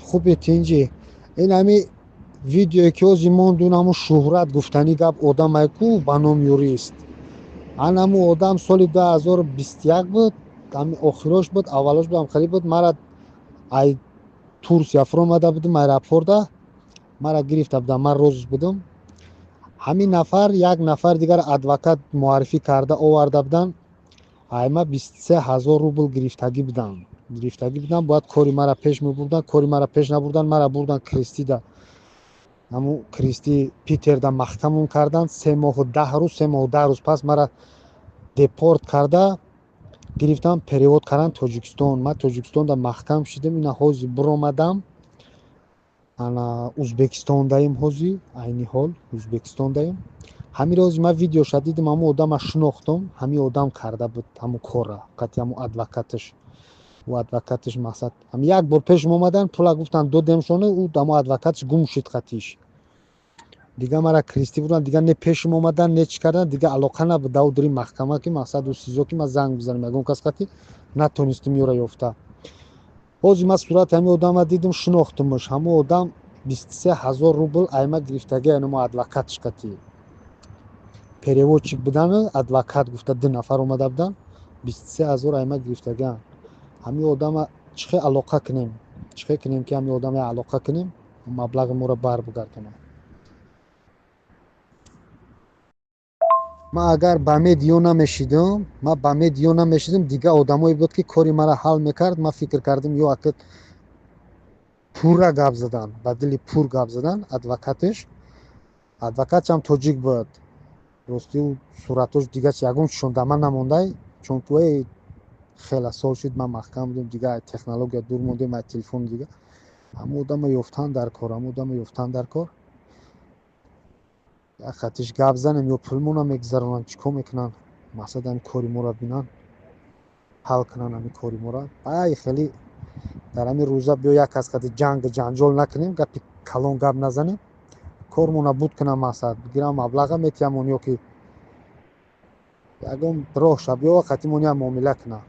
Хуби, тинҷӣ. Ин ҳами видеое, ки ҳози мондун, ҳамун Шуҳрат гуфтанӣ гап одамай ку ба ном юрист. Ан ҳамун одам соли 2021 буд, ҳами охирош буд, аввалош буд, ҳамхелӣ буд. Мара ай Турсия фуромада будум, аэропорта мара гирифта будам, ман розыск будум. Ҳамин нафар як нафар дигар адвокат муаррифӣ карда оварда буданд. Айма 23 000 рубл гирифтагӣ буданд, гирифтагӣ буданд. Бояд кори мара пеш мебурданд, кори мара пеш набурданд. Мара бурданд Крестида, ҳамун Крести Питерда маҳкамон карданд 3 моҳу 10 рӯз. 3 моҳу 10 рӯз пас мара депорт карда гирифтам, перевод карданд Тоҷикистон. Ман Тоҷикистонда маҳкам шидам. Ина ҳози биромадам, ана Узбекистондаем. Ҳози айни ҳол Узбекистондаем. Ҳамин рози ман видеоша дидим, ҳамун одама шинохтам. Ҳамин одам карда буд ҳамун корра қати ҳамун адвокаташ. Ӯ адвокаташ, мақсад, ҳам як бор пешам омадан, пула гуфтанд додемшона, ӯ ҳамун адвокаташ гум шуд қатиш. Дига мара Кристӣ бурдан, дига не пешам омадан, не чӣ кардан, дига алоқа набуд. Даву дури маҳкама ки, мақсад, ӯ СИЗО ки ман занг бизанам ягон кас қати натонистим ёра ёфта. Ҳозир ман сурати ҳамин одама дидим, шинохтумш. Ҳамун одам 23 000 рубл айма гирифтаги, анамо адвокатш қати переводчик будану адвокат гуфта ду нафар омада буданд, 23 000 айма гирифтагиан. Ҳамин одама чӣ хел алоқа кунем, чӣ хел кунем, ки ҳамин одама алоқа кунем, маблағи моро барбигардонад? Ман агар ба медиё намешидам, ман ба медиё намешидам, дига одамое буд, ки кори мара ҳал мекард. Ман фикр кардам, ё ака пурра гап задан, ба дили пур гап задан адвокатш. Адвокатшам тоҷик буд. Рости, ӯ суратош дига ягон чишон да ман намондай, чунки эй хела сол шуд ман маҳкам будем, дига технология дур мондем, ай телефон. Дига ҳамун одама ёфтан дар кор, ҳамун одама ёфтан дар кор, як хатиш гап занем, ё пулмона мегузаронанд, чӣ кор мекунанд? Мақсад, ҳамин кори моро бинанд, ҳал кунанд ҳамин кори моро. Ай хеле дар ҳамин рӯза биё як кас қати ҷангу ҷанҷол накунем, гапи калон гап назанем, кормона буд кунам, мақсад, бигирам маблаға метиҳамон, ё ки ягон роҳ ша биё қатимон як муомила кунам.